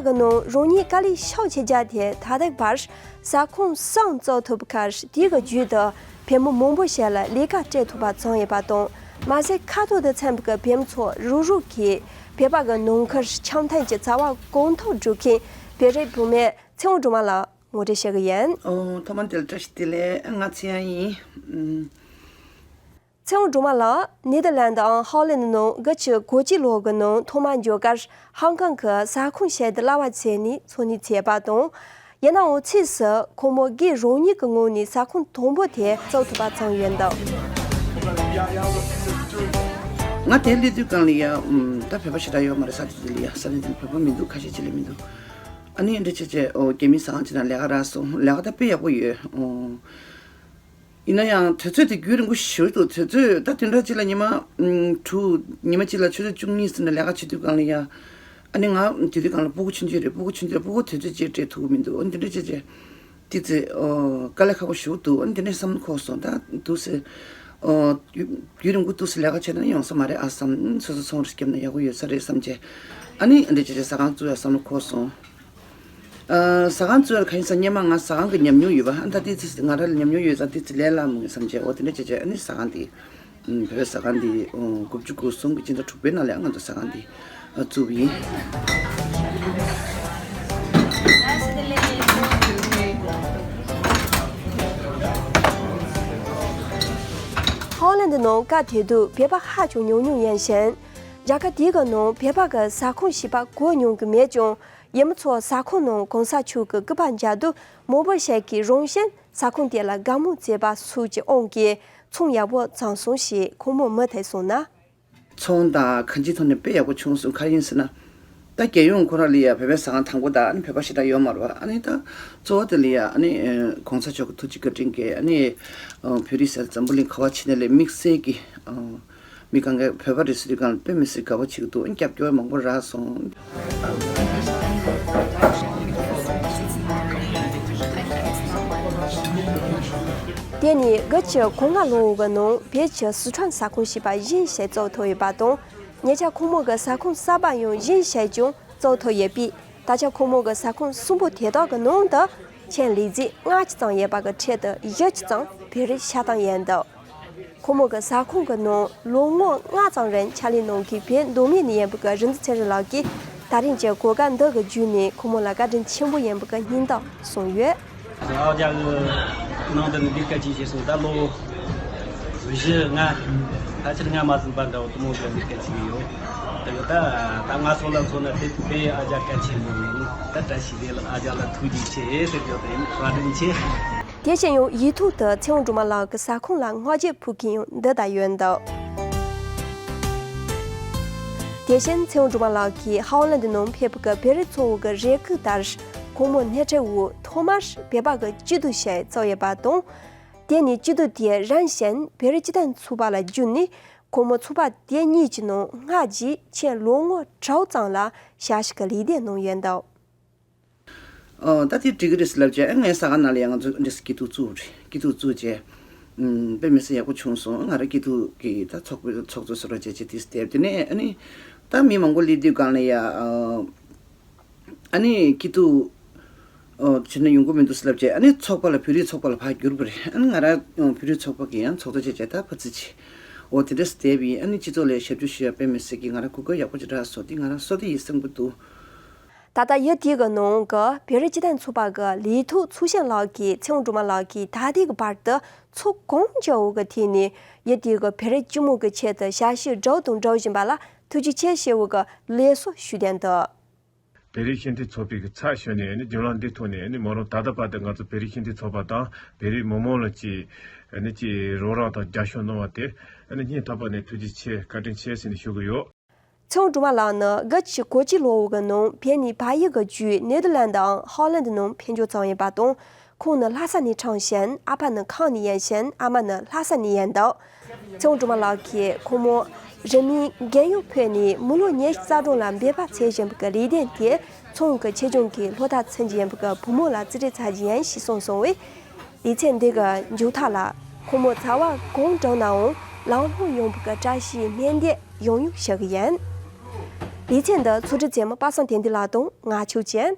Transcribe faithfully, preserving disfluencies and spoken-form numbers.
གི་ནང་རང་ཉིད་དཀའ་ལས་ཤུགས་ཆེ་བརྒྱབ་སྟེ་ད་ལྟའི་བར་ས་ཁོངས་གསུམ་བཙུགས་ཐུབ་པའི་ཁར། དེའི་གི་བརྒྱུད་དུ་བོད་མི་མང་པོ་ཞིག་ལ་ལས་ཀ་སྤྲད་ཐུབ་པ་བྱུང་ཡོད་པ་དང་། མ་ཟད་ཁ་ཐོར་དུ་ཚུད་པའི་གི་བོད་མི་ཚོ་རུག་རུག་གིས་བོད་པ་གི་ནང་ཁུལ་འཆམ་མཐུན་གྱི་རྩ་བ་གོང་མཐོར་འགྲོ་མཁན་བོད་རིགས་བུད་མེད་ཚེ་དབང་སྒྲོལ་མ་ལགས་ངོ་སྤྲོད་བྱེད་གི་ཡིན། ཨོ། ཐོག་མར་དེ་ལ་བཀྲ་ཤིས་བདེ་ལེགས། ང་ཚེ་དབང་ཡིན། ཨུམ། ཚེ་དབང་སྒྲོལ་མ་ལགས་ནེ་དར་ལན་དང་ཧོ་ལན་ནང་དགུ་བཅུ་གོ་གཅིག་ལོ་གི་ནང་ཐོག་མར་འབྱོར་སྐབས་ཧང་ཀང་གི་ས་ཁོངས་ཞིག་ཏུ་གླ་བ་བྱས་ནས་འཚོ་གནས་བྱས་པ་དང་། ཡིན་ནའང་ཕྱིས་སུ་ཁོ་མོ་སྒེར་རང་ཉིད་ཀྱི་ངོས་ནས་ས་ཁོངས་དང་པོ་དེ་བཙུགས་ཐུབ་པ་བྱུང་ཡོད་འདུག། ང་དེར་སླེབས་དུས་སྒང་ལ་ཡ། ཨུམ། ད་བོད་པ་ཞེ་དྲག་ཡོད་མ་རེད། ས་དེ་དེ་ལ་ཡ། ས་དེ་དེ་ལ་བོད་པ་མི་འདུག། ཁ་ཤས་ཅིག་ལས་མི་འདུག། ཨ་ནི་འདི་བྱས་བྱས། ཨོ། རྒྱ་མིའི་ཟ་ཁང་ཅིག་ནང་ལས་ཀ་རག་སོང་། ལས་ཀ་ད་དཔེ་ཡག་པོ་ཡོད། ཨོ། ཡིན་ན་ཡང་དུས་ཚོད་དེ་རྒྱུན་རིང་པོ་ཞིག་འདུག། དུས་ཚོད་ད་དེ་འདྲ་ཅིག་ལ་ཉི་མ། ཨུམ། དྲུག། ཉི་མ་གཅིག་ལ་ཆུ་ཚོད་བཅུ་གཉིས་ཙམ་ནས་ལས་ཀ་བྱེད་དུས་སྒང་ལ་ཡ། ཨ་ནི་ང་དེ་དུས་སྒང་ལ་སྤུ་གུ་ཆུང་ཆུང་རེད། སྤུ་གུ་ཆུང་ཆུང་ལ་སྤུ་གུ་དུས་ཚོད་ཅིག་སྤྲད་ཐུབ་ཀྱི་མི་འདུག། ཨ་ནི་དེ་འདྲ་བྱས་བྱས། དེ་ཚེ། ཨོ། དཀའ་ལས་ཁག་པོ་ཞིག་འདུག། ཨ་ནི་དེ་འདྲ་བསམ་བློ་འཁོར་སོང་། ད་འདུག་སེ། ཨོ། རྒྱུན་རིང་པོ་འདུག་སེ་ལས་ཀ་བྱས་ན་ཡོང་ས་མ་རེད་ཨ་བསམ། སོ་སོ་ཚོང་ར་བརྒྱབ་ན་ཡག་པོ་ཡོད་ས་རེད་བསམ་བྱས། ཨ་ནི་འདི་བྱས་བྱས་ཟ་ཁང་བཙུགས་ཡ་བསམ་བློ་འཁོར་སོང་། ཨ། ཟ་ཁང་བཙུགས་ཡ་གང་ཡིན་ཟེར་ན་སྔོན་མ་ང་ཟ་ཁང་གི་ཉམས་མྱོང་ཡོད་པ། ཨ། ད་དེ་ཚེ་ང་རང་ལ་ཉམས་མྱོང་ཡོད་ཙང་དེ་ཚེ་ལས་སླ་མོ་ཡིན་བསམ་བྱས། འོ། དེ་འདྲ་བྱས་བྱས་ཨ་ནི་ཟ་ཁང་དེ། ཨུམ། བོད་པའི་ཟ་ཁང་དེ། ཨུམ། དགུ་བཅུ་གོ་གསུམ་གྱི་སྤྱི་ཟླ་དྲུག་པའི་ནང་ལ་ང་ཚོ་ཟ་ཁང་དེ། ཨ། བཙུགས་པ་ཡིན། ཧོ་ལན་ཌི་ནང་སྐབས་དེ་དུས་བོད་པ་ཧ་ཅང་ཉུང་ཉུང་ཡིན་ཞིང་། རྒྱལ་ཁབ་དེའི་གི་ནང་བོད་པ་གི་ཟ་ཁང་ཞེས་པ་གོ་མྱོང་གི་མེད་ཀྱང་། ཡུལ་མི་ཚོ་ཟ་ཁང་ནང་གོང་ས་མཆོག་གི་སྐུ་པར་མཇལ་དུས་མང་པོ་ཞིག་གིས་རང་བཞིན་ཟ་ཁང་དེ་ལ་དགའ་མོས་བྱེད་པ་སོགས་ཀྱི་དབང་གིས་ཚོང་ཡག་པོ་བྱུང་སོང་ཞེས་ཁོང་མོ་མུ་མཐུད་གསུངས་ན། ཚོང་དང་གང་ཅིའི་ཐོག་ནས་དཔེ་ཡག་པོ་བྱུང་སོང་། ག་རེ་ཡིན་ཟེར་ན། ད་རྒྱལ་ཡོངས་ཁོ་རང་ལ་ཡ་བོད་པའི་ཟ་ཁང་དང་པོ་དང་། ཨ་ནི་བོད་པ་ཞེ་དྲག་ཡོད་མ་རེད་པ། ཨ་ནི་ད་གཙོ་བོ་དེ་ལ་ཡ། ཨ་ནི་གོང་ས་མཆོག་གི་ཐུགས་རྗེ་བཀའ་དྲིན་གྱིས། ཨ་ནི་བོད་རིགས་ཟེར་འཛམ་བུ་གླིང་ག་པར་ཕྱིན་ནའི་དམིགས་བསལ་གྱི། མི་གང་གས་བོད་པ་རེད་ཟེར་དུས་སྒང་ལ་དཔེ་མི་སྲིད་དགའ་པོ་བྱེད་ཀྱི་འདུག། རྒྱབ་སྐྱོར་མང་པོ་རག་སོང་། དེ་ནི་དགུ་བཅུ་གོ་ལྔ་ལོའི་གི་ནང་བོད་ཀྱི་སི་ཁྲོན་ཟ་ཁང་ཞེས་པ་གཞན་ཞིག་བཙུགས་ཐུབ་ཡོད་པ་དང་། ཉེ་ཆར་ཁོང་མོ་གི་ཟ་ཁང་གསར་པ་ཡང་གཞན་ཞིག་ཀྱང་བཙུགས་ཐུབ་ཡོད་པས། ད་ཆ་ཁོང་མོ་གི་ཟ་ཁང་གསུམ་པོ་དེ་དག་གི་ནང་དུ་ཁྱིམ་ལས་བྱེད་ལྔ་བཅུ་ཙམ་ཡོད་པ་གི་ཁྲོད་དུ་བཞི་བཅུ་ཙམ་བོད་རིགས་ཆགས་སྟངས་ཡིན་འདུག། ཁོ་མོ་གི་ཟ་ཁང་གི་ནང་ལོ་ངོ་ལྔ་ཙམ་རིང་ཕྱག་ལས་གནང་མཁན་བོད་མདོ་སྨད་ནས་ཡིན་པའི་གི་རིག་འཛིན་ཚེ་རིང་ལགས་ཀྱིས་ད་རིང་གི་གོ་སྐབས་འདི་གི་བརྒྱུད་ནས་ཁོ་མོ་ལ་བཀའ་དྲིན་ཆེན་པོ་ཡིན་པའི་གི་སྙིང་སྟོབས་གསུངས་ཡོད། ཨ་ཅག་གི་ནང་དུ་ནི་འདི་སྐད་ཆ་བཤད་སོང་། ད་ལོ་བཞི་ལྔ་ཕལ་ཆེར་ལྔ་མ་ཟིན་པ་འདྲ་བོ་དེ་མོ་གི་འདི་སྐད་ཆ་ཡོད། དེ་གི་ད་ད་ང་ཚོ་ལ་མཚོན་ན་དེ་དཔེ་ཨ་ཅག་གལ་ཆེན་པོ་ཡིན། ད་བཀྲ་ཤིས་བདེ་ལེགས། ཨ་ཅག་ལ་ཐུགས་རྗེ་ཆེ་ཟེར་རྒྱུ་དེ་ཡིན། བཀའ་དྲིན་ཆེ། དེ་བཞིན་ཡང་ཡིག་ཐོག་ཏུ་ཚེ་དབང་སྒྲོལ་མ་ལགས་ཀྱི་ཟ་ཁང་ལ་བསྔགས་བརྗོད་ཕུལ་མཁན་ཡང་འདི་ལྟར་ཡོད་འདུག། དེ་བཞིན་ཚེ་དབང་སྒྲོལ་མ་ལགས་ཀྱིས་ཧོ་ལན་ཌི་ནང་ཕེབས་པའི་བོད་རིགས་ཚོ་བོ་གི་རེ་སྐུལ་ལྟར། ཁོང་མོ་སྣེ་ཁྲིད་འོག་ཐོག་མར་བོད་པ་གི་སྐྱིད་སྡུག་ཞིག་བཙུགས་ཡོད་པ་དང་། དེ་ནས་སྐྱིད་སྡུག་དེ་རིམ་བཞིན་བོད་རིགས་སྤྱི་མཐུན་ཚོགས་པ་ལ་བསྒྱུར་ནས། ཁོང་མོ་ཚོགས་པ་དེ་གཉིས་ཀྱི་ནང་སྔར་རྗེས་ཁྱོན་ལོ་ངོ་དྲུག་ཙམ་ལ་ཞབས་ཞུ་གི་ལས་དོན་གནང་ཡོད་འདུག། ཨོ། ད་དེ་འགྲིག་གི་རེད་ཟེར་ལབ་བྱས། ཨ། ངའི་ཟ་ཁང་ནང་ལ་ཡང་ང་ཚོ་འདི་སྐྱིད་སྡུག་བཙུགས་རེད། སྐྱིད་སྡུག་བཙུགས་བྱས། ཨུམ། དཔེ་མི་སྲིད་ཡག་པོ་བྱུང་སོང་། ང་རང་སྐྱིད་སྡུག་གི་ད་ཚོགས་པའི་ཚོགས་གཙོ་ཟུར་པ་བྱས་བྱས་དེ་བསྡད། དེ་ནས་ཨ་ནི་ད་མི་མང་པོ་སླེབས་དུས་སྒང་ལ་ཡ། ཨ། ཨ་ནི་སྐྱིད་སྡུག། ཨོ། བྱས་ན་ཡོང་གི་མི་འདུག་ཟེར་ལབ་བྱས། ཨ་ནི་ཚོགས་པ་ལ། བོད་རིགས་ཚོགས་པ་ལ་ཕར་བསྒྱུར་བ་རེད། ཨ་ནི་ང་རང་བོད་རིགས་ཚོགས་པ་གི་ཡང་ཚོགས་གཙོ་བྱས་བྱས་ད་ཕར་རྩིས་བྱས། འོ། དེ་འདྲ་བསྡད་པ་ཡིན། ཨ་ནི་སྤྱི་ཚོགས་ལ་ཞབས་ཞུ་ཞུ་ཡ་དཔེ་མི་སྲིད་ཀྱི་ང་རང་གོ་སྐབས་ཡག་པོ་ཅིག་རག་སོང་། དེ་ང་རང་བསོད་བདེ་ཡིན་བསམ་གྱི་འདུག། ད་ལྟ་ཡུལ་དེའི་གི་ནང་གི་བོད་རིགས་སྤྱི་མཐུན་ཚོགས་པ་གི་ལས་ཐོག་ཚོགས་གཞོན་ལགས་ཀྱིས་ཚེ་དབང་སྒྲོལ་མ་ལགས་ཀྱིས་ད་ལྟའི་གི་བར་དུ་ཚོགས་གང་ཅིའི་འོག་གི་ཐད་ནས་ཡུལ་དེའི་གི་བོད་རིགས་སྤྱི་དམངས་ཀྱི་ཆེད་དུ་ཞབས་ཞུ་སྒྲུབ་དང་སྒྲུབ་བཞིན་པ་ལ་ཐུགས་རྗེ་ཆེ་ཞེས་པའི་གི་ལེགས་གསོལ་ཞུས་བསྡད་འདུག། བོད་རིགས་སྤྱི་མཐུན་ཚོགས་པའི་གི་ཚབ་ཞུས་ནས་ནི་རྒྱུན་ལམ་འདི་ཐོག་ནས་ནི་མོ་རང་ད་ལྟ་བར་དུ་ང་ཚོ་བོད་རིགས་སྤྱི་མཐུན་ཚོགས་པ་དང་བོད་རིགས་མི་མང་ལ་ཅིག་ནི་ཅིག་རོགས་རམ་དང་རྒྱབ་སྐྱོར་གནང་བ་དེ་ནི་སྙིང་ཐག་པ་ནས་ཐུགས་རྗེ་ཆེ། བཀའ་དྲིན་ཆེ་ཟེར་ནས་ཞུ་གི་ཡོད། ཚེ་དབང་སྒྲོལ་མ་ལགས་ནི་དགུ་བཅུ་གོ་གཅིག་ལོའི་གི་ནང་བོད་ནས་བལ་ཡུལ་གྱི་བརྒྱུད་ནེ་དར་ལན་དང་ཧོ་ལན་ནང་ཕེབས་འབྱོར་བྱུང་ཡོད་པ་དང་། ཁོང་ནི་ལྷ་ས་ནས་འཁྲུངས་ཤིང་། ཨ་ཕ་ནི་ཁམས་ནས་ཡིན་ཞིང་། ཨ་མ་ནི་ལྷ་ས་ནས་ཡིན་འདུག། ཚེ་དབང་སྒྲོལ་མ་ལགས་ཀྱིས་ཁོང་མོ་རིང་མིན་རྒས་ཡོལ་ཕེབས་ནས་མི་ལོ་ཉི་ཤུ་རྩ་གྲངས་ལ་འབད་པ་བྱེད་བཞིན་པའི་ལས་དོན་དེ་ཚང་གི་ཆེད་སྦྱོང་གི་སློབ་མཐར་ཕྱིན་གྱི་ཡིན་པའི་བུ་མོ་ལ་རྩིས་སྤྲད་ཚར་གྱི་ཡིན་ཞེས་གསུངས་སོང་བས། ལེ་ཚན་འདི་གི་མཇུག་མཐའ་ལ་ཁོང་མོ་བྱ་བ་གང་བསྒྲུབས་ནའང་ལམ་ལྷོང་ཡོང་བའི་བཀྲ་ཤིས་སྨོན་འདེབས་ཡང་ཡང་ཞུ་གི་ཡིན། ལེ་ཚན་འདི་ཚོགས་སྒྲིག་མཛད་མི་པ་སངས་དོན་ལྡན་ལགས་དང་ང་ཆོས་ཅན།